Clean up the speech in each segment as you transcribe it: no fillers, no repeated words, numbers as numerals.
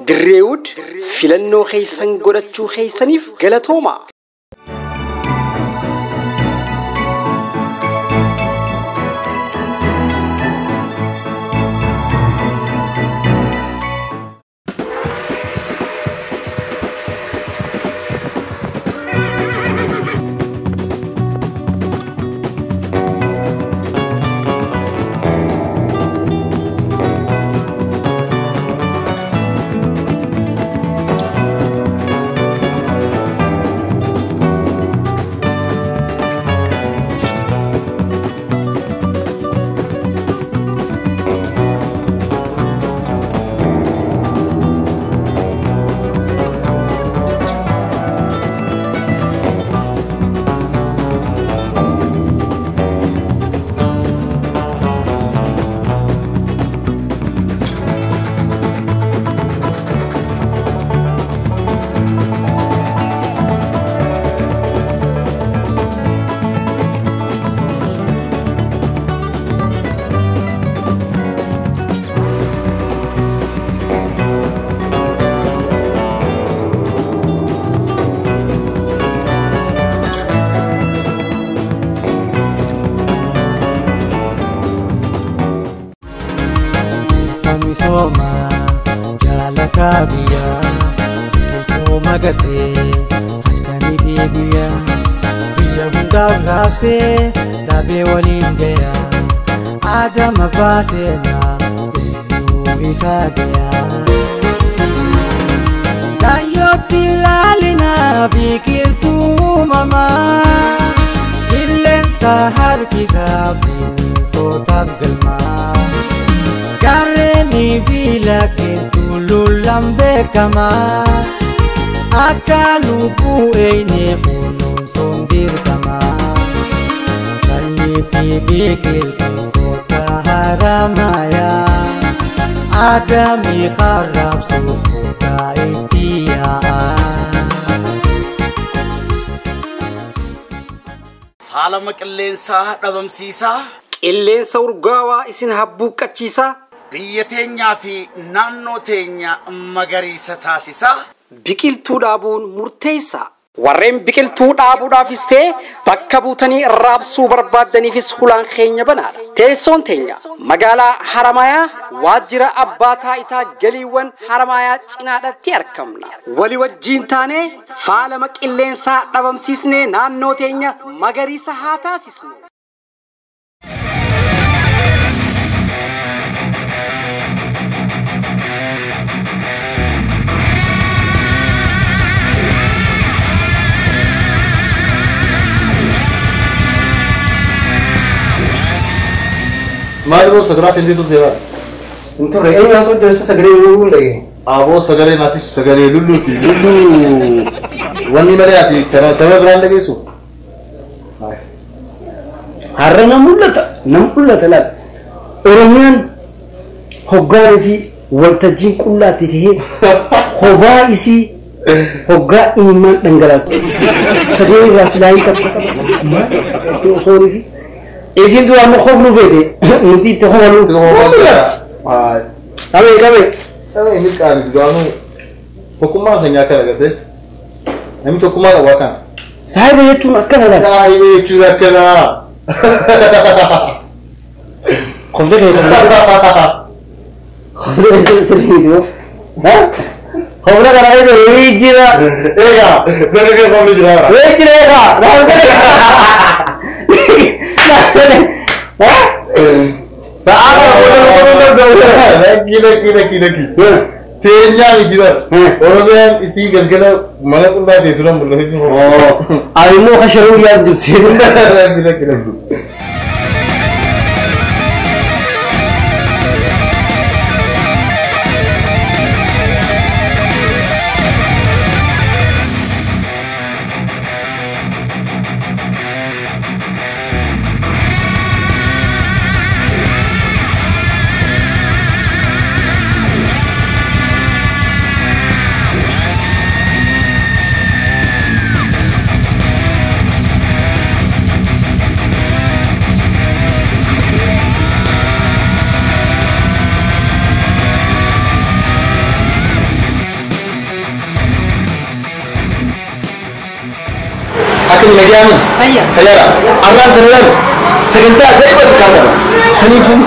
Dirreewud filannoo keessan godhachuu keessaniif galatooma. Soma jaalata biyyaa biqiltuu magartee halkanii fi guyyaa biyya hundaaf raabsee dhaabee waliin gayaa Adama baaseenaa eenyuu isaa gayaa. Laayyootti ilaalinaa biqiltuu uumamaa qilleensa harkisaa bineensotaaf galmaa. Gaarreenii fi laggeen sululaan beekamaa akka lubbuu eenyee kunuunsuun dirqamaa. Sanyii fi biqiltuu kottaa haramayaa Adamii qarraabsuu kottaa itti yaa'aa. Faalama qilleensaa dhabamsiisaa. Qilleensa urgaawaa isin habbuuqqachiisaa. Biyya teenyaa fi naannoo teenya magariisa taasisaa. Biqiltuu dhaabuun murteessaa. Warreen biqiltuu dhaabuudhaafis ta'e bakka buutanii raabsuu barbaaddaniifis hulaan keenya banaadha. Teessoon teenya magaalaa Haramayaa waajjira abbaa taayitaa galiiwwan Haramayaa cinaadhatti argamna. Walii wajjiin taanee faalama qilleensaa dhabamsiisnee naannoo teenya magariisa haa taasisnu. Maal boo sagaraa seensitu seera. Hin turre eenyu haasoo jirsa sagalee lulluun dhagee. Aboo sagalee naatis sagalee lulluuti lulluu wanni malee ati kana kana biraan dhageessu. Har'a na mul'ata na mul'ata laata. Oromiyaan hoggaanii fi waltajjiin qullaatti tahee hobaa isii hoggaa imimmaan dhangalaasu. Sagalee irraa silaa hin takka qaba. Osoonii fi Isin tu amma koflu fede nuti itti kofalu. Qabe qabe. Qabe inni qaami duraanuu tokkummaa keenya akka agartee namni tokkummaa qabu akkana. Saahiba jechuun akkana laata. Saahiba jechuun akkana. Kofle kee kofle kee sirrii miti moo? Kofle kana keessa wayii jira. Egaa sirrii kee kofle jira. Wayii jira egaa. Lakki lakki lakki lakki. Teenyaa miti bar. Oromiyaan isii galgala mana qullaa teessuma mul'atu. Ani immoo kasharuu yaadu jirti. Lakki lakki lakki. Akka ni nagayami? Fayyaadha. Arraan kan ilaalu sagantaa ajaa'iba xiqqaa qaba. Saniifuu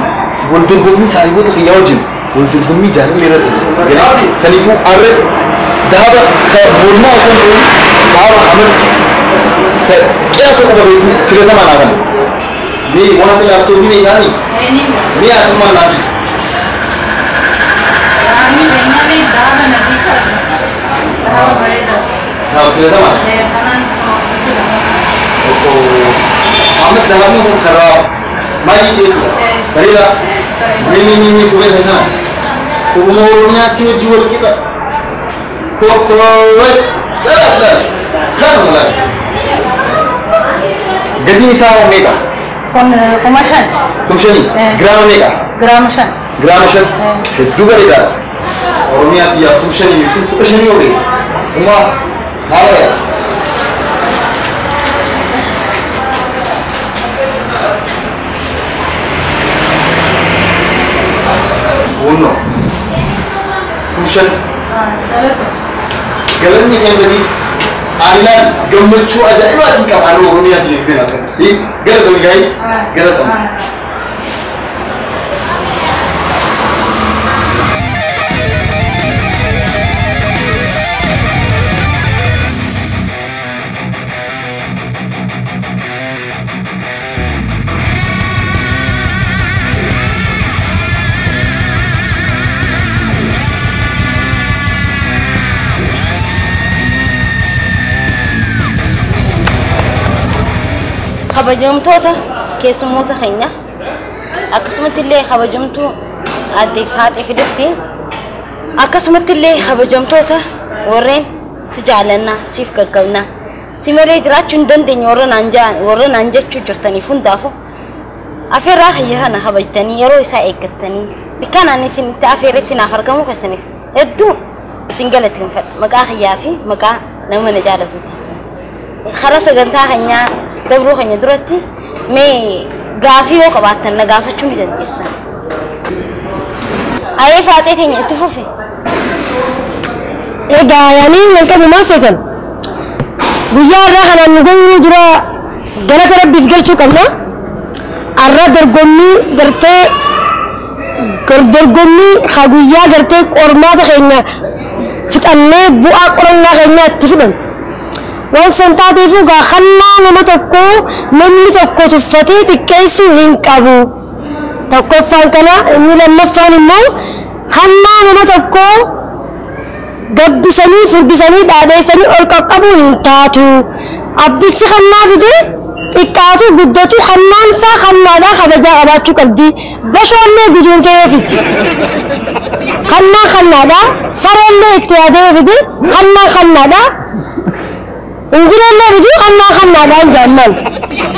wal dorgommii saahiboota kiyyaa wajjin wal dorgommii jaalallee irratti saniifuu arre daaba mormaa osoo hin ta'in daaba amatti qiyaasa quba beeku filatamaa naa kana. Mee waan laaftoo ni beekaami? Mee atummaa naafi. Daaba filatamaa? Ahmed dahabni kun karaa maayii jechuudha. Bareeda. Mee mee mee qubee kana. Oromoo Oromiyaatti hojii wal qixa. Kokkoowwan. Lalas laal. Kanuma laal. Gatiin isaa hoo meeqa? Kun 5,000. 5,000? Giraama meeqa? Giraama 5. Giraama 5. Hedduu bareedaadha. Oromiyaatti yaa 5,000 kun 15 yoo ta'e. Uumaa maal yaa? Uno. 5,000. Galanni kan badii. Ani laal gammachuu ajaa'ibaatiin qaba har'a Oromiyaatiin eegdeen akka. Galatoomi gaa'ii. Galatoomi. Kabajamtoota keessummoota keenya akkasumatti illee kabajamtuu aadde Faaxee Fidibsii akkasumatti illee kabajamtoota warreen si jaalannaa siif gaggabnaa si malee jiraachuu hin dandeenye warra naan jechuu jirtaniif hundaafuu afeerraa kiyya kana kabajtanii yeroo isaa eeggattanii bikkaan ani isin itti afeerretti naaf argamuu keessaniif hedduu isin galateeffadha maqaa kiyyaa fi maqaa nama na jaalatuuti. Karaa sagantaa keenyaa dabruu keenya duratti mee gaafii yoo qabaattan na gaafachuu ni dandeessan. Ayee Faaxee teenya itti fufi. Egaa yaanii nan qabu maal seetan? Guyyaa irraa kanaan nu gahuu dura galata Rabbiif galchuu qabna. Arra dorgommii gartee dorgommii haa guyyaa gartee qormaata keenya fixannee bu'aa qorannaa keenyaa itti fudhanna. Waan san taateefuu gaa hannaa nama tokko namni tokko tuffatee xiqqeessuu hin qabu. Tokkoffaan kana inni lammaffaan immoo hannaa nama tokko gabbisanii furdisanii dhaadheessanii ol qaqqabuu hin taatu. Abbichi hannaa fide xiqqaatu guddatu hannaan isaa hannaadhaa kabajaa qabaachuu qabdi. Bashoollee guduunfee yoo fiddi. Hannaan hannaadhaa sareellee itti yaadee yoo fide hannaan hannaadhaa. Injireellee fiduu hannaan hannaadhaa hin jaamman.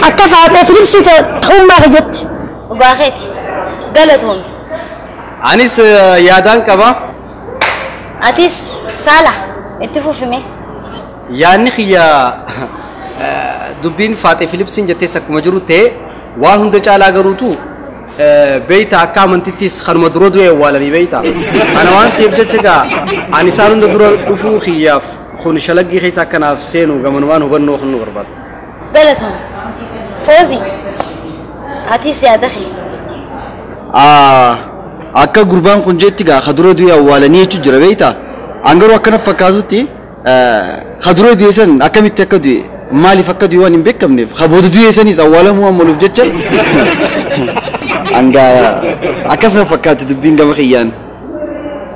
Akka Faaxee Fidibsii ta'ummaa kiyyotti. Dhugaa keeti. Galatoomi. Anis yaadaan qaba. Atis saala itti fufime. Yaadni kiyya dubbiin Faaxee Filipsiin jettees akkuma jiru ta'e waan hunda caalaa garuutu beeyta akka amantittis kanuma dura du'e awwaalanii beeyta. Kana waan ta'eef jecha gaa ani isaan hunda dura dhufuu kiyyaaf kun shalaggii keessa akkanaaf seenu gamanumaan hubannoo kan nu barbaadu. Galatoomi. Foozi. Atis yaada kee. Akka gurbaan kun jetti gaa ka dura du'e awwaalanii jechuun jira beeyta. An garuu akkana fakkaatutti ka dura du'e san akkamitti akka du'e maaliif akka du'e waan hin beekamneef ka booda du'e sanis awwaalamuu waan maluuf jecha hanga akkasuma fakkaatu dubbiin gama kiyyaan.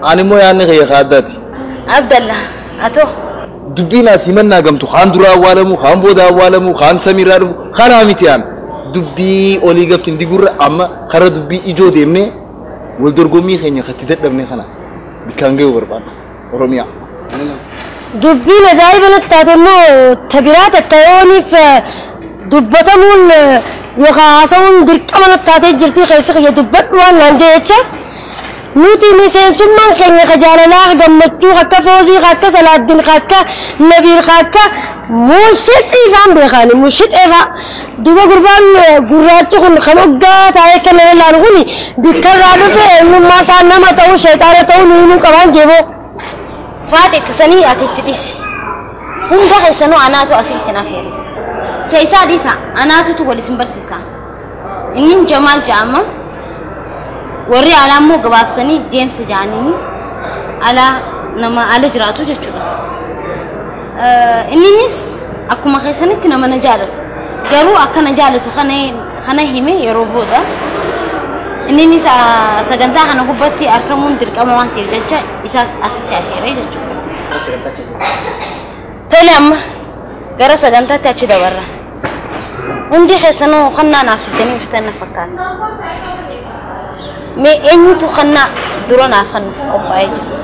Ani immoo yaadni kiyya kaaddaati. Abdallah atoo. Dubbiin asii mannaa gamtu kaan dura awwaalamu kaan booda awwaalamu kaan samiirraa dhufu kanaa miti aan dubbii olii gaffin digurra amma kara dubbii ijoo deemnee wal dorgommii keenya katti dadhabne kana bikkaan ga'uu barbaadna Oromiyaa. Dubbiin ajaa'iba natti taate immoo tabiraa takka yooniif dubbatamuun yookaan haasa'uun dirqama natti taatee jirti keessa kiyya dubbadhu waan naan jee jecha nuti miseensummaan keenya ka jaalalaa gammachuu akka Foozii akka Salaaddin akka Nabiil akka mushixii faan beekaani mushixee faa duba gurbaan gurraachi kun kan hoggaa taa'ee akka nama ilaalu kun bikkarraa dhufe eenyummaa isaa nama ta'uu sheexaana ta'uu nuunuu qabaan jeeboo. Faaxee ittisanii ati itti dhisi. Hunda keessanuu anaatu asii isin afeere. Teessaa dhiisaa anaatutu wal isin barsiisa. Inni Jamaal jedhama. Warri alaa immoo gabaabsanii Jeems jedhanii alaa nama ala jiraatu jechuudha. Inninis akkuma keessanitti nama na jaalatu. Garuu akka na jaalatu kana hime yeroo booda inninis sagantaa kana gubbatti argamuun dirqama waan ta'eef jecha isaas asitti afeeree jechuudha. Tole amma gara sagantaatti achi dabarra. Hundi keessanuu qonnaa naaf fiddanii dhuftan na fakkaata. Mee eenyutu qonnaa dura naaf kennuuf qophaa'ee jira?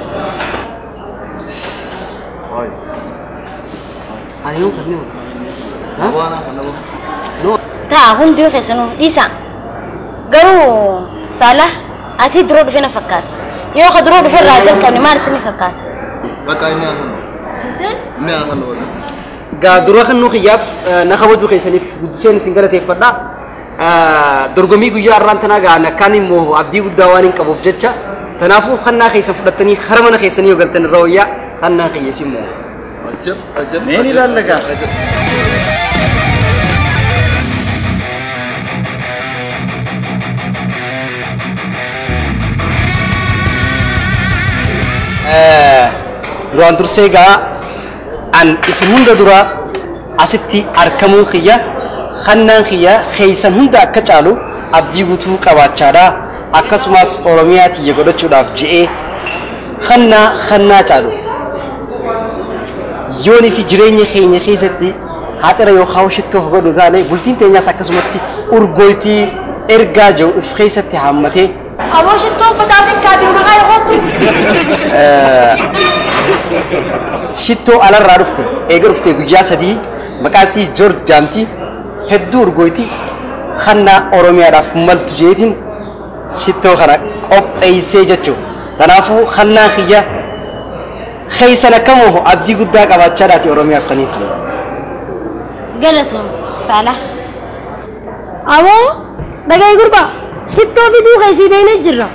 Taa hundi keessanuu dhiisaa. Garuu Saala ati dura dhufe na fakkaata. Yoo ka dura dhufe irraa jalqabne maal isin fakkaata? Bakka inni haasanu. Inni haasanu. Gaa dura kan nu xiyyaaf na kabaju keessaniif guddiseen isin galateeffadha. Dorgommii guyyaa har'aan tanaa gaa akkaan immoo abdii guddaa waan hin qabuuf jecha kanaafuu kannaa keessa fudhattanii hara mana keessanii yoo galtan irra wayyaa kannaa qiyyees immoo. Ajab ajab. Mee ni ilaalla. Duraan dursee gaa an isin hunda dura asitti argamuun kiyya kannaan kiyya keessan hunda akka caalu abdii guutuu qabaachaadha. Akkasumas Oromiyaa tiyya godhachuudhaaf je'ee kannaa caalu. Yoonii fi jireenya keenya keessatti haxira yookaan shittoo godhu taane bultiin teenyaas akkasumatti urgootii ergaa jiru of keessatti haammatee. Aboo shittoon facaasin kaadhiin maqaa yoo Shittoo alarraa dhufte eega dhufte guyyaa 3 maqaan isii Joorj Jaamti hedduu urgootii kannaa Oromiyaadhaaf maltu jeetiin shittoo kana qopheessee jechuudha. Kanaafuu kannaa kiyya keessan akkamoo abdii guddaa qabaachaadhaati Oromiyaaf kan hin qabne. Galatoom Saala. Aboo dhagahi gurbaa shittoo fiduu keessii beeknee jirra.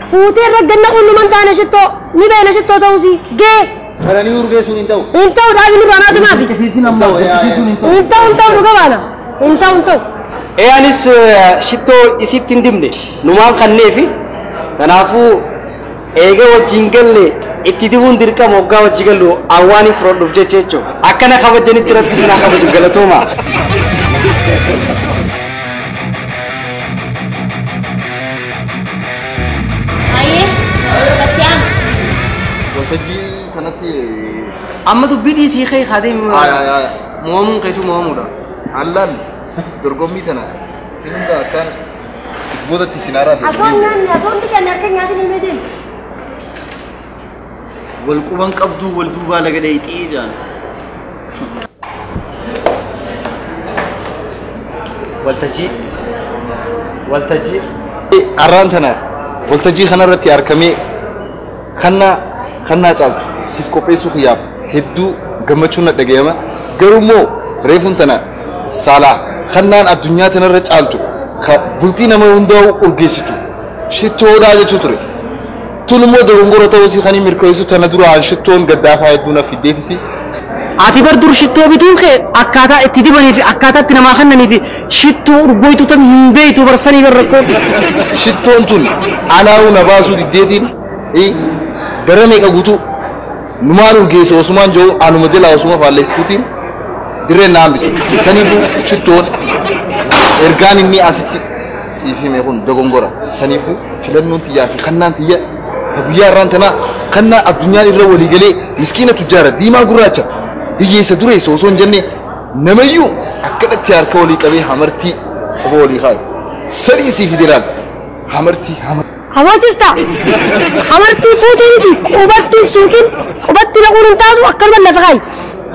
Fuutee irra ganna quunnumaan taane shittoo ni beekna shittoo ta'uusii gee. Kana ni urgeessuun hin ta'u. Hin ta'u dhaabi nurraa naatu maafi. Hin ta'u hin ta'u dhuga baana. Hin ta'u hin ta'u. Ee anis shittoo isitti hin dibne numaan kanneefi kanaafuu eega wajjin galle itti dibuun dirqama waggaa wajji gallu awwaan hin fudhadhuuf jecha jechuudha. Akkana kabajanitti rabbi sinaa kabaju galatooma. Waltajjii kanatti amma dubbii dhiisii kee kaadee moomuun keetu moomuudha. Allaan dorgommii tana isin hunda akkaan boodatti isin haaraa ta'e. Asoon nyaanni asoon dhiqanne harka nyaatiin hin deemu. Wal quban qabduu wal duubaa laga dheeyxee jaan. Waltajjii waltajjii. Har'aan tana waltajjii kanarratti argamee kannaa caaltu siif qopheessuu kiyyaaf hedduu gammachuun na dhagayama. Garuu immoo reefuun tana Saalaa kannaan addunyaa tanarra caaltu bultii nama hundaa'u urgeessitu shittoodhaa jechuu ture. Tun immoo dogongora ta'uu isii kan mirkaneessu tana duraan shittoon gaddaafaa hedduu na fiddeetitti. Ati bar dur shittoo bituun kee akkaataa itti dibanii fi akkaataa itti namaa kennanii fi shittoo urgooytu tam hin beektu barsanii barra rakkoo. Shittoon tun alaa'uu na baasuu diddeetiin bara meeqa guutuu numaan urgeesse osumaan jiru anuma jalaa osuma faalleessituutiin dirreen na hambise. Saniifuu shittoon ergaan inni asitti siif hime kun dogongora. Saniifuu filannoon tiyyaa fi kannaan tiyya guyyaa irraan tanaa kannaa addunyaan irra walii galee miskiina tujjaara diimaa gurraacha hiyyeessa dureessa osoo hin jenne namayyuu akkanatti harka walii qabee hamartii qofa walii kaayu. Sadii siif fide laal hamartii hamartii. Hawaasista hamartii fuutee miti qubatti suuqiin qubatti naquun hin taatu akkanuma lafa kaayi.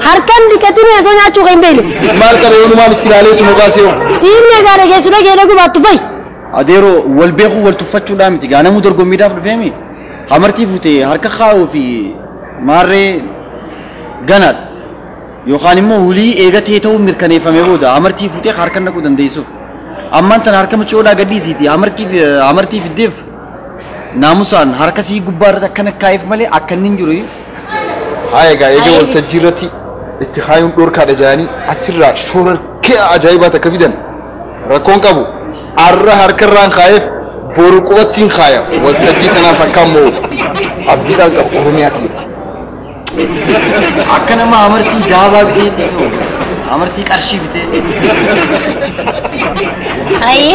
Harkaan dhiqatanii osoo nyaachuu kan hin beekne. Maal qabe yoonumaan itti ilaaleetu maqaasee hoo? Siinni egaa dhageessu dhagee dhaguu baattu bayi. Adeeroo wal beekuu wal tuffachuudhaan miti gaa namuu dorgommiidhaaf dhufeemi. Hamartii fuutee harka kaa'uu fi maarree ganaadha. Yookaan immoo hulii eegatee ta'uu mirkaneeffamee booda hamartii fuutee harka naquu dandeessuuf. Ammaan tana harka mucoodhaa gadhiisiiti hamartii fiddeef naamusaan harka sii gubbaa irratti akkana kaa'eef malee akka inni hin jiru. Haa egaa eega waltajjii irratti itti kaayuun dhorkaadha jedhanii achirraa shoora kee ajaa'ibaa takka fidan rakkoon qabu arra harkarraan kaayeef boru qubattiin kaaya waltajjii tanaas akka ammoo abdiidhaan qabu Oromiyaa kiyya. Akka nama amartii daabaa bitee dhiisuu amartii qarshii bitee. Ayi.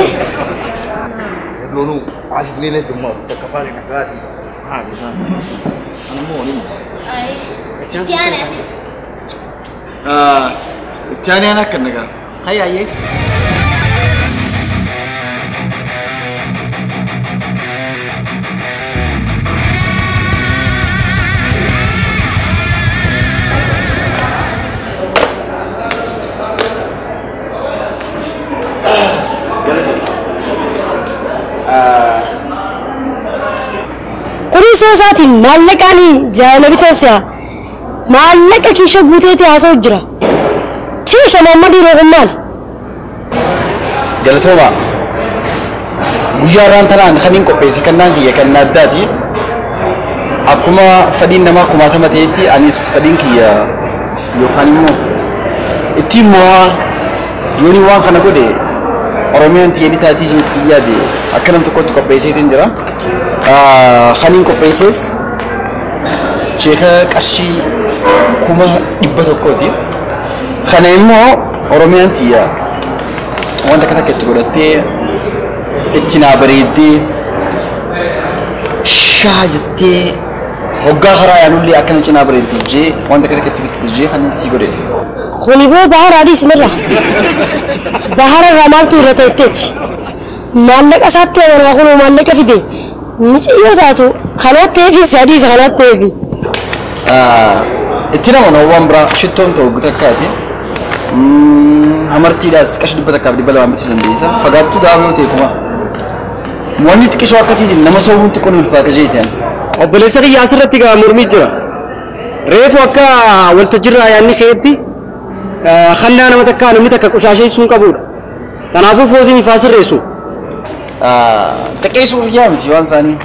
Loonuu asitti dhummaa takka faana dhagaatii haa bishaan. Ani immoo waliin. Ayi. Itti aanee atis. Itti aanee ana akka nagaa. Hayya ayyee. Kunis isaatiin maallaqaan jaalala bitansa maallaqa kiisha guuteetti haasa'u jira. Chiika mamma dhiiroo kun maali? Galatooma guyyaa irraan tanaan kan hin qopheesse kannaan kiyya kan addaati. Akkuma fedhiin namaa kumaatama ta'etti anis fedhiin kiyya yookaan immoo ittiin mo'aa yooni waan kana godhe Oromiyaan tiyyanii taatii jeetti yaade akka nam tokkotti qopheesseetiin jira. Kan hin qopheesses cheeka qarshii 100,000ti. Kana immoo Oromiyaan tiyya wanta kana akka itti godhattee itti naa bareeddee shaa jettee hoggaa karaa yaanullee akkana cinaa bareeddu jee wanta kana akka itti bitte jee kan sii godhe. Kuni boo bahara adii isinirra. Bahara irraa maaltu irra ta'etteeti? Maallaqa isaatti amanaa kunoo maallaqa fide. Miciyyoo taatu kanaatti eefi si adiisa kanaatti eefi. Itti nama waan biraa shittoon ta'u gutakkaati. Amartiidhaas qarshii 100 fi 200 bituu dandeessa. Fagaattuu daaba yoo ta'e kuma. Wanni xiqqishoo akkasiitiin nama soomuun xiqqoon ulfaata jeetiin. Obboleessa kiyya asirratti gaa mormii jira. Reefu akka waltajjiirraa yaadni keetti khallaa nama takkaa namni takka qushaasheessuu qabudha. Kanaafuu foosiin ifaa sirreessu. Xiqqeessuu yaa miti waan isaanii.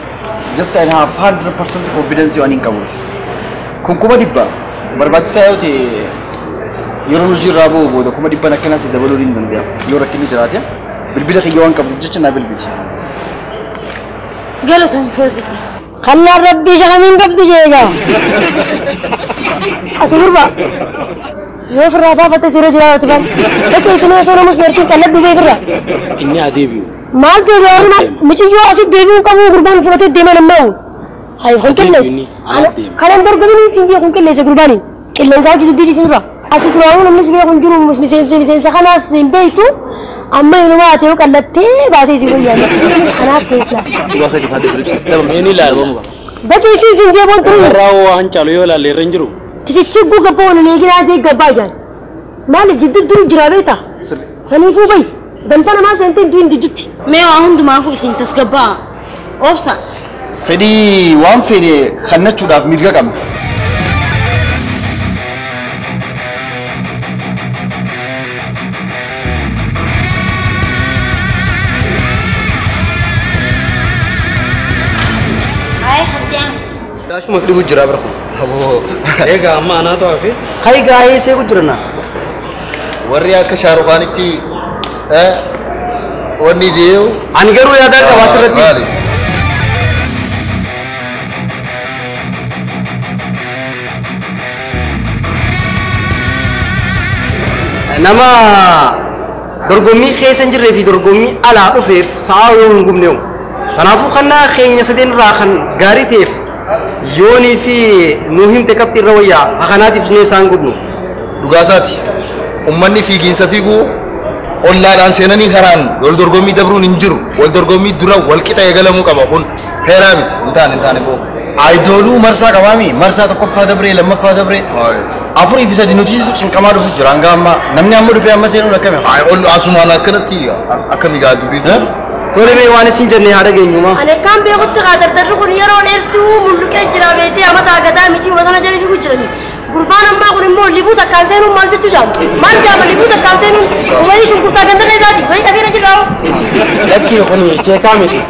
Just I have 100% confidence waan hin qabu. Kun 100,000 barbaachisaa yoo ta'e yeroo hojii irraa bu'u booda 100,000 akkanaas dabaluu hin danda'a. Yoo rakkinni jiraate bilbila kiyya waan qabdu jecha naa bilbilchi. Galatoon foosii. Kallaan rabbii shakamiin qabdu jeegaa. Ati gurba yoo ofirraa baafatte sirra jira yoo ta'an bakka isin osoo namus nartiin qalladhu beekirra. Inni adeebi'u. Maal deebi'u michiyyoo asitti deebi'uu qabu gurbaan fudhatee deeman ammaa. Hayi kun qilleessa. Kanan dorgomiin siin jee kun qilleessa gurbaani. Qilleensaa hojii dubbii isinirra. Ati turaawuu namnis beeku hin jiru miseensa kanaas hin beektu amma inuma ati yoo qallattee baatee si wayyaa kunis kanaaf ta'eef laa. Bakki isin siin jee boon turuu. Irraa waan caalu yoo ilaalle irra hin jiru. Tisichi guga boon hin eeginaa jee gabbaa jaan. Maaliif gidduu duru jira beektaa? Saniifuu bayi danta namaa seentee duun jidduutti. Mee waa hundumaafuu isin tasgabbaa. Obsa. Fedhii waan fedhe kannachuudhaaf mirga qabna. Daashuma fiduu jira bara kun. Aboo. Egaa amma anaatu hafe. Hayi gaa'ee seeku jira na. Warri akka Shaarukaanitti wanni jeeyu. Ani garuu yaadaan qaba asirratti. Nama dorgommii keessa hin jirree fi dorgommii alaa dhufeef sa'a yoo hin gubne. Kanaafuu kannaa keenya sadeen irraa kan gaarii ta'eef yoonii fi nu himte qabxii irra wayyaa akanaatiif sunee isaan gubnu. Dhugaasaati. Uummanni fiigiinsa fiiguu ollaadhaan seenanii karaan wal dorgommii dabruun hin jiru. Wal dorgommii dura wal qixa eegalamuu qaba kun heeraa miti. Hin taane boo. Ayidooluu marsaa qabaami. Marsaa tokkoffaa dabree lammaffaa dabree. Afurii fi sadi nuti cinqamaa dhufu jira hanga ammaa. Namni amma dhufee amma seenuun akkami? Ol asumaan akkanatti akkami gaa dubbiin. Tole mee waan isin jennee haadha geenyuma. Ani akkaan beekutti dardarri kun yeroo dheertuu mulluqee jira beektee amata agadaa michii watana jala fiiguu jirani. Gurbaan ammaa kun immoo libuu takkaan seenuun maal jechuu jaama? Maal jaama libuu takkaan seenuun wayii shunkurtaa ganda keessaati wayii dhafeera jira. Lakkii kun jeekaa miti.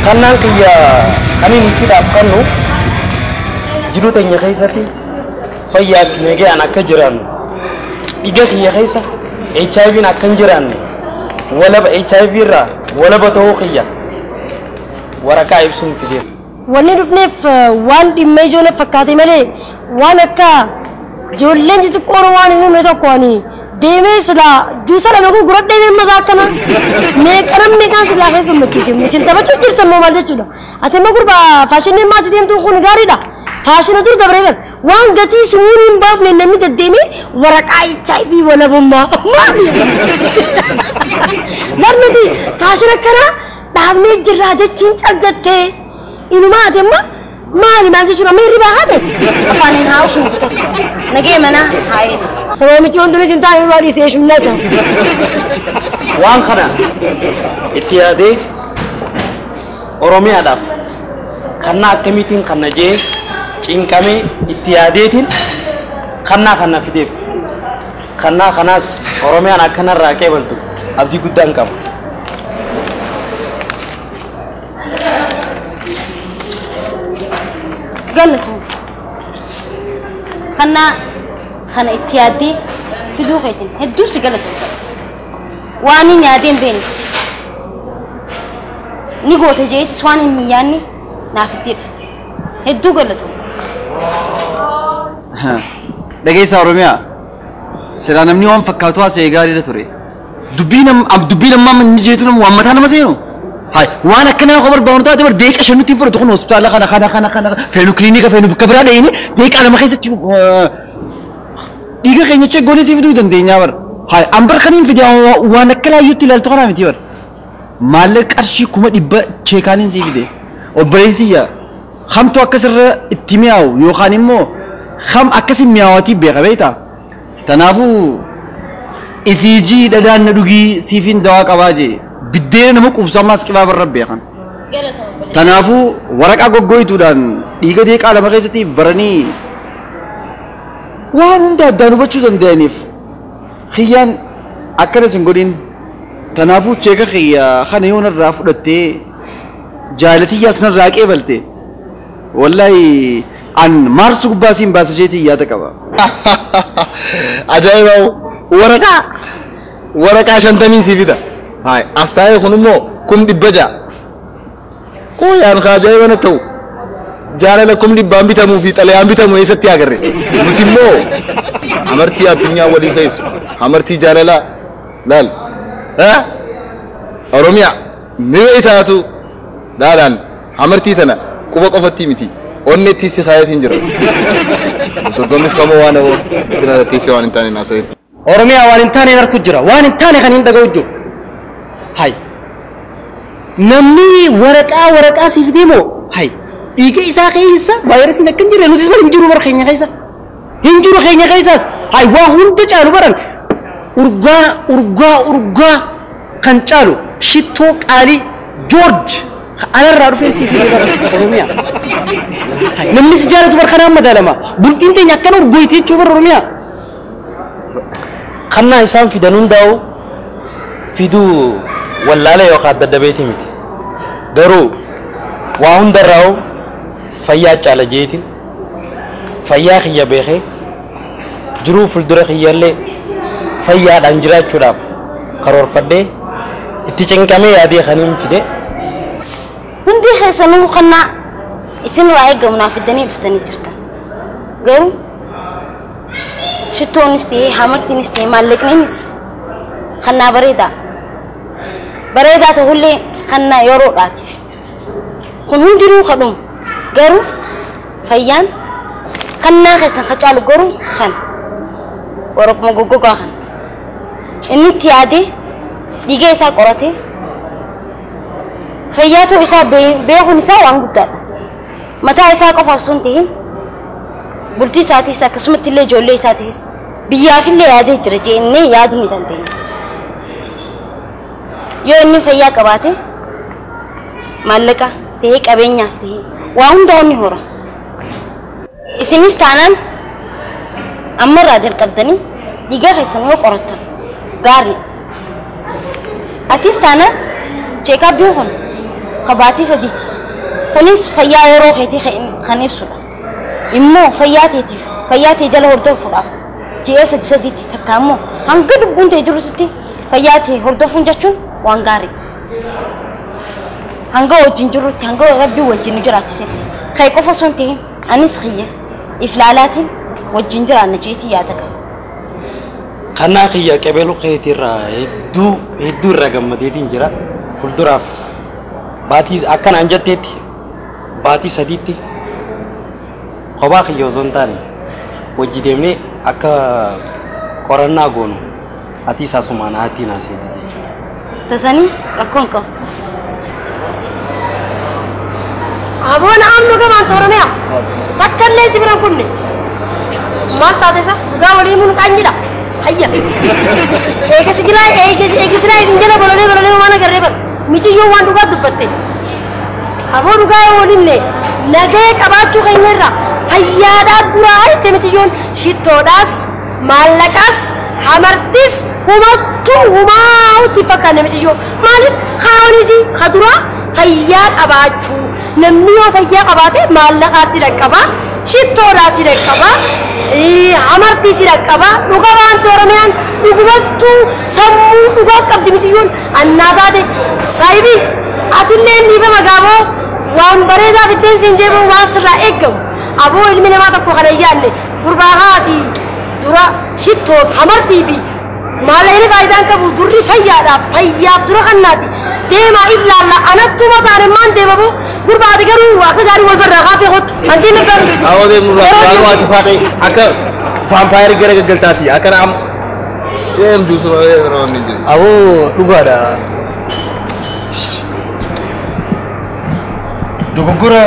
Kannaan kiyya kaniin isiidhaaf kannu jiruu teenya keessatti fayyaa fi nagaan akka jiraannu dhiiga kiyya keessa HIV'n akka hin jiraanne walaba HIV irraa walaba ta'uu kiyya waraqaa ibsuun fideera. Wanni dhufneef waan dhimma ijoollee fakkaate malee waan akka ijoolleen xixiqqoon waan hin dhumne tokko ani deemee silaa juusa lama gurguradhee deemee masaa akkana meeqanam meeqaan silaa keessummachiise isin taphachuu jirtan moo maal jechuudha. Ati immoo gurbaa faashinii maal deemtuun kun gaariidha. Faashina dur dabaree gara waan gatii simuun hin baafne namni deddeemee waraqaa HIV walabummaa maali? Barnuti faashina akkanaa dhaabnee jirraa jechiin cal jettee inumaa ati amma maali maal jechuudha amma hirribaa haate? Afaaniin haa usuun tokko nagee manaa haa eegu. Sababa miti wanti nuti hin taane irraa dhiisee shumnasa. Waan kana itti yaadee Oromiyaadhaaf kannaa akkamiitiin kana jee cinqamee itti yaadeetiin kannaa kana fideef kannaa kanaas Oromiyaan akkanarraa qeebaltu abdii guddaan qaba. Galatu kannaa kana itti yaaddee fiduu keetiin hedduu si galatu. Waan hin yaadee hin beekne ni goota jeetis waan hin yaadne naaf itti dhufte hedduu galatu. Dhageessaa Oromiyaa silaa namni waan fakkaatu haasa'e gaariidha ture. Dubbii ammaa inni jeetu nama waan mataa nama seenu. Hai waan akkanaa yoo barbaadu taate bar deeqa shan nutti hin fudhatu kun hospitaala kana kana kana kana feenu kiliinika feenu bakka biraa dhayini deeqa lama keessatti dhiiga keenya check goonee sii fiduu dandeenya bar. Hai an bar kaniin fide waan akka laayyootti ilaaltu kanaa miti bar. Maallaqa qarshii 100,000 cheekaaniin sii fide. Obboleettii hamtu akkasirra itti mi'aawu yookaan immoo ham akkasi mi'aawatii beeka beektaa. Kanaafuu ifiijii dhadhaan na dhugii siifiin dawaa qabaa jee biddeena nama quubsu ammaas qibaa barra beekan. Kanaafuu waraqaa goggoyituudhaan dhiiga deeqaa lama keessatti baranii waan hunda addaan hubachuu danda'aniif kiyyaan akkanas hin godhin. Kanaafuu cheeka kiyya kana yoo narraa fudhattee jaalatiyyaas narraa qeebalte wallahi an maarsu gubbaa siin baasa jeetii yaada qaba. Ajaa'iba waraqaa waraqaa 50 sii fida. Hai as taa'ee kun immoo 600,000. Koo yaan ka ajaa'iba na ta'u jaalala 100,000 bitamuu fi xalayaan bitamu eessatti agarre. Nuti immoo amartii addunyaa walii keessu amartii jaalalaa laal. Oromiyaa mi'a taatu laalaan amartii tana quba qofatti miti. Onnetti si kaayatiin jira. Dorgommis kamuu waan hawwa jiraatatti si waan hin taane naasa'in. Oromiyaa waan hin taane harku jira. Waan hin taane kan hin dhaga'u jiru. Hai. Namni waraqaa waraqaa siif deemoo? Hai. Dhiiga isaa keessa vaayirasiin akka hin jirre nutis bara hin jiru bara keenya keessa. Hin jiru keenya keessaas. Hai waa hunda caalu baran urgaa urgaa urgaa kan caalu shittoo qaalii Joorj alarraa dhufeen siif fidee bara Oromiyaa. Namni si jaalatu bara kanaan madaalama. Bultiin teenya akkana urgooyti jechuu bara Oromiyaa. Kannaa isaan fidan hundaa'u fiduu wallaala yookaan daddabeeti miti. Garuu waa hundarraa'u fayyaa caala jeetiin fayyaa kiyya beekee jiruu fuuldura kiyyallee fayyaadhaan jiraachuudhaaf karoorfadhee itti cinqamee yaadee kaniin fide. Hundi keessanuu kannaa isin waa eegamu naaf fiddanii dhuftanii jirtan. Garuu shittoonis ta'ee hamartiinis ta'ee maallaqniinis kannaa bareedaa. Bareedaa ta'ullee kannaa yeroodhaatiif. Kun hundinuu kadhumu garuu fayyaan kannaa keessan ka caalu garuu kana waraquma goggogaa kana. Inni itti yaadee dhiiga isaa qoratee fayyaa ta'uu isaa beekuun isaa waan guddaadha. Mataa isaa qofaaf osoo hin ta'in bultii isaatiifis akkasumatti illee ijoollee isaatiifis biyyaafillee yaadee jira jennee yaaduu ni dandeenya. Yoo inni fayyaa qabaate maallaqa ta'ee qabeenyaas ta'ee waa hundaa ni hora. Isinis taanaan ammarraa jalqabdanii dhiiga keessan yoo qorattan gaarii. Atis taanaan cheekaappii kun Kabaatii sadiiti. Kunis fayyaa yeroo keetii kan ibsudha. Immoo fayyaa teetiif fayyaa tee jala hordofuudhaaf ji'a sadi sadiitti takka immoo hanga lubbuun tee jirutti fayyaa tee hordofuun jechuun waan gaarii. Hanga wajjin jirutti hanga rabbii wajjin nu jiraachisetti. Kee qofa osoo hin ta'in anis kiyya iflaalaatiin wajjin jiraanna jeetii yaada qaba. Kanaa kiyya qabeeluu keetiirraa hedduu hedduu irraa gammadeetiin jira. Fuulduraaf baatii akkanaan jetteetti baatii sadiitti kophaa kiyya osoo hin taane wajji deemnee akka qorannaa goonu ati isaasumaan haati naa seete jechuudha. Tasanii rakkoo hin qabu. Aboon amnu gamaan Oromiyaa takka illee si biraan kunne maal taate isa dhugaa walii mun qaanyidha. Hayya eega silaa isin jala bololee bololee waan agarree bara miciyyoo waan dhugaa dubbatte. Aboo dhugaa yoo walimne nagee qabaachuu keenya irraa fayyaadhaa duraa jette miciyyoon shittoodhaas maallaqaas hamartis humattuu humaa'utti fakkaanne miciyyoo maaliif kaawwanis ka duraa fayyaa qabaachuu namni yoo fayyaa qabaate maallaqaas si dhaqqaba shittoodhaas si dhaqqaba hamartii si dhaqqaba. Dhuga waanti Oromiyaan dhugumattuu sammuu dhugaa qabdi miciyyoon annaa taate saayibii atillee dhiifama gaaboo waan bareedaa fiddeen siin jeeboo waan sirraa eeggamu aboo ilmi namaa tokko kana hin yaadne gurbaa haati dura shittoof hamartii fi maallaqni faayidaan qabu durri fayyaadhaaf fayyaaf dura kannaati deemaa if laalla anattu mataan maan deemamu gurbaati garuu akka gaarii wal barraa kaafee kottu hantiin akka Awwa deemu waan waati faadhe akka vaampaayar gara gaggaltaati akka am deemtu sababa yeroo inni jiru. Aboo dhugaadha. Dogoggora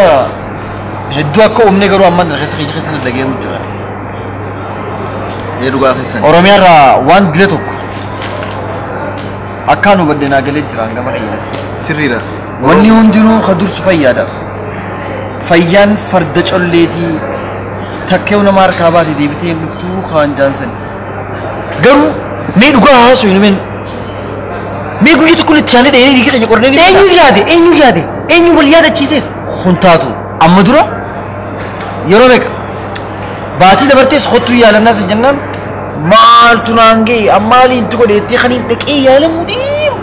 hedduu akka uumne garuu ammaan keessa keessa keessa dhaga'amu jira. Ee dhugaa keessan. Oromiyaarraa waan dile tokko akkaan hubadde naa galee jira hangama qayyaa. Sirriidha. Wanni hundinuu ka dursu fayyaadha. Fayyaan farda colleetii takkeewu nama harkaa baate deebitee hin dhuftuu kaan jaansan. Garuu mee dhugaa haasoo hin dhumeen mee guyyaa tokko itti aanee dhahee dhiiga keenya qornee ni Eenyu yaade? Eenyu yaade? Eenyu wal yaadachiises? Kun taatu amma dura yeroo meeqa baatii dabartees kottuu yaalamnaa sin jennaan maaltu naan ga'e ammaaliin itti godheettee kan hin dhaqee yaalamuu deemu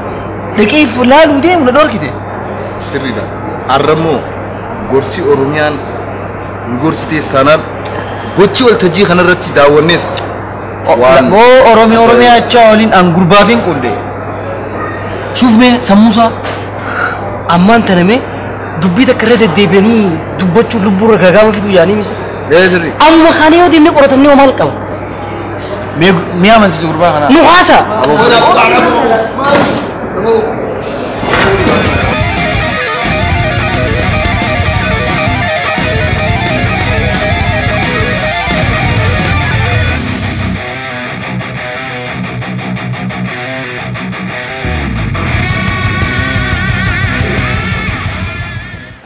dhaqee laaluu deemu na dhorkite. Sirriidha. Har'ammoo gorsi Oromiyaan nu gorsitees taanaan gochi waltajjii kanarratti daawwannes waan Moo Oromiyaa Oromiyaa achaa waliin an gurbaaf hin qunde. Shuuf mee sammuusaa. Ammaan tana mee dubbii takka irra deddeebi'anii dubbachuun lubbuurra gagaama fiduu yaanii misa. Ee sirri. Amma kana yoo deemnee qoratamnee hoo maal qaba? Mee mee amansiisu gurbaa kanaa. Nu haasa!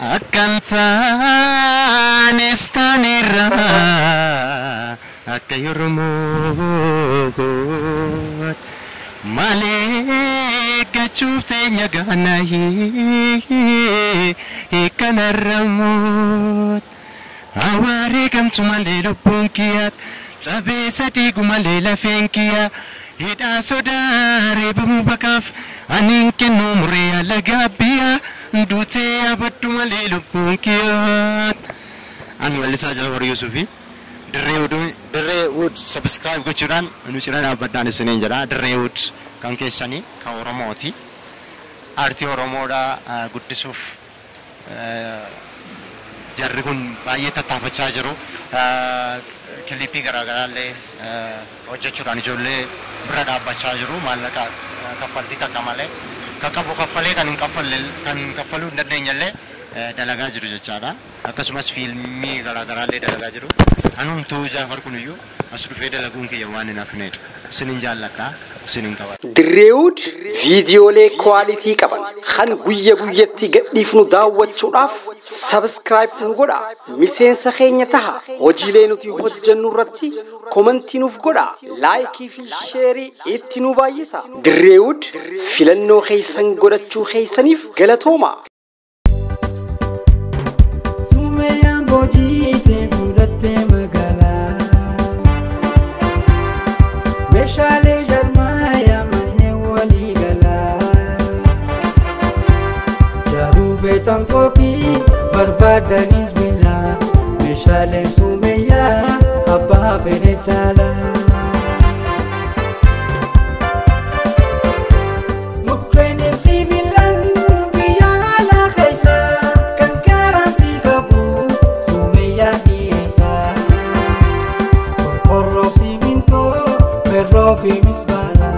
Akkan taanes taanerra akka Oromoot malee gachuuf teenya gaanahii kanarramuut awaaree gamtu malee lubbuun kiyyaat cabee sadii malee lafeen kiyyaa hidhaa sodaa reebamuu bakaaf aniin kennuu muree alagaa biyyaa duutee abaddu malee lubbuun kiyyaat. Ani Wallisaa Jaafar Yusufi Dirree Wood subscribe gochuudhaan nu cina dhaabbadhaan isiniin jedha. Dirree Wood kan keessanii kan Oromooti. Aartii Oromoodhaa guddisuuf jarri kun baay'ee tattaafachaa jiru. Kilipii garaagaraa illee hojjechuudhaan ijoollee bira dhaabbachaa jiru. Maallaqa kaffaltii takka malee. Kan qabu kaffalee kan hin kaffalle kan kaffaluu hin dandeenye illee dalagaa jiru jechaadha. Akkasumas fiilmii garaagaraa illee dalagaa jiru. Anumtuu Jaafar kuniyyuu as dhufee dalaguun kiyya waan hin hafnedha. Isinin jaalladha. Isinin qaba. Dirreewud viidiyoolee quality qaban kan guyya guyyatti gadhiifnu daawwachuudhaaf subscribe nu godha. Miseensa keenya taha. Hojiilee nuti hojjennu irratti comment nuuf godha. Like fi share itti nu baay'isa. Dirreewud filannoo keessan godhachuu keessaniif galatooma. Boojitee fudhattee magaalaa. Meeshaalee jarmaayaa manneen walii galaa. Jaruu beektan kookii barbaadanis bilaa. Meeshaaleen sumayyaa abbaa fedhe caalaa. Mukkeen sibiilaan biyya alaa keessa kan garantii qabu sumayyaa dhiyeessa. Qorqorroo simintoo ferroo fi misbaara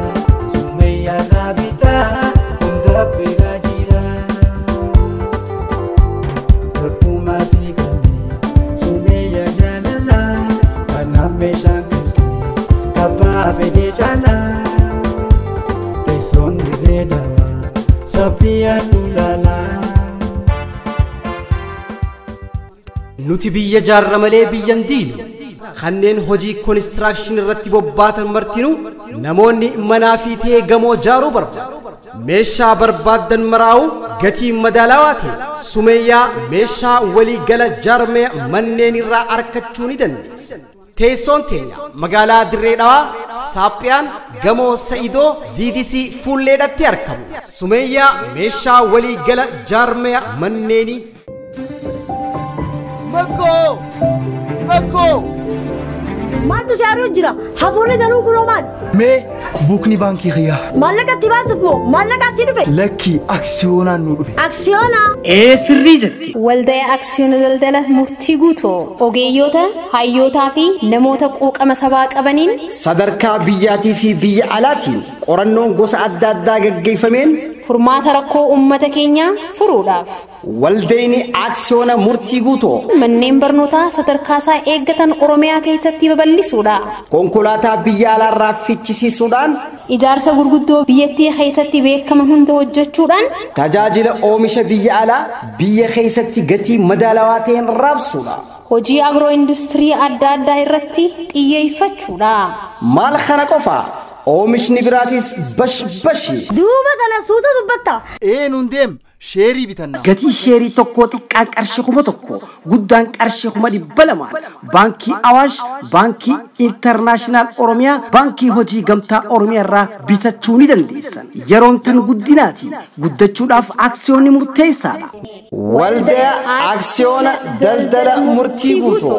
sumayyaa dhaabitaa hunda bira jira. Tokkummaa si kanneen sumayyaa jaalalaa kanaaf meeshaan kalqee kabbaa fedhe caalaa. Teessoon dirree dawaa sabbiyaa dulalaa. Nuti biyya jaarra malee biyyan diinu. Kanneen hojii koonistiraakshini irratti bobbaatan martinuu namoonni manaa fi ta'ee gamoo jaaruu barbaadu. Meeshaa barbaaddan maraa'u gatii madaalawaa ta'e sumeeyyaa meeshaa waliigala jaarmee manneen irraa argachuu ni dandeessa. Teessoon teenya magaalaa Dirree Dhawaa Saaphiyaan gamoo Sa'idoo DDC fuulleedhatti argamu. Sumeeyyaa meeshaa waliigala jaarmee manneenii. Makkoo! Makkoo! Maaltu si haaruu jira? Hafuurri danuun kunoo maali? Mee buukni baankii kiyyaa. Maallaqa itti baasuuf moo maallaqa asii dhufe? Lakkii aksiyoonaan nu dhufe. Aksiyoona? Ee sirrii jetti. Waldaa aksiyoona daldala murtii guutuu ogeeyyota hayyootaa fi namoota quuqama sabaa qabaniin sadarkaa biyyaatii fi biyya alaatiin qorannoon gosa adda addaa gaggeeffameen furmaata rakkoo uummata keenyaa furuudhaaf waldayni aksiyoona murtii guutuu manneen barnootaa sadarkaa isaa eeggatan Oromiyaa keessatti babal'isuudha. Konkolaataa biyya alaarraa fichisiisuudhaan ijaarsa gurguddoo biyyattii keessatti beekaman hunda hojjechuudhaan tajaajila oomisha biyya alaa biyya keessatti gatii madaalawaa ta'een raabsuudha. Hojii agiroo industirii adda addaa irratti xiyyeeffachuudha. Maal kana qofa oomishni biraatis bashbashi. Duuba tana suuta dubbatta. Ee nuun deem sheerii bitanna. Gatii sheerii tokkoo xiqqaan qarshii 1000 guddaan qarshii 200,000 baankii Awaash, baankii Intarnaashinaal Oromiyaa, baankii Hojii Gamtaa Oromiyaa irraa bitachuu ni dandeessan. Yeroon tan guddinaati. Guddachuudhaaf aksiyoonni murteessaadha. Waldaa aksiyoona daldala murtii guutuu.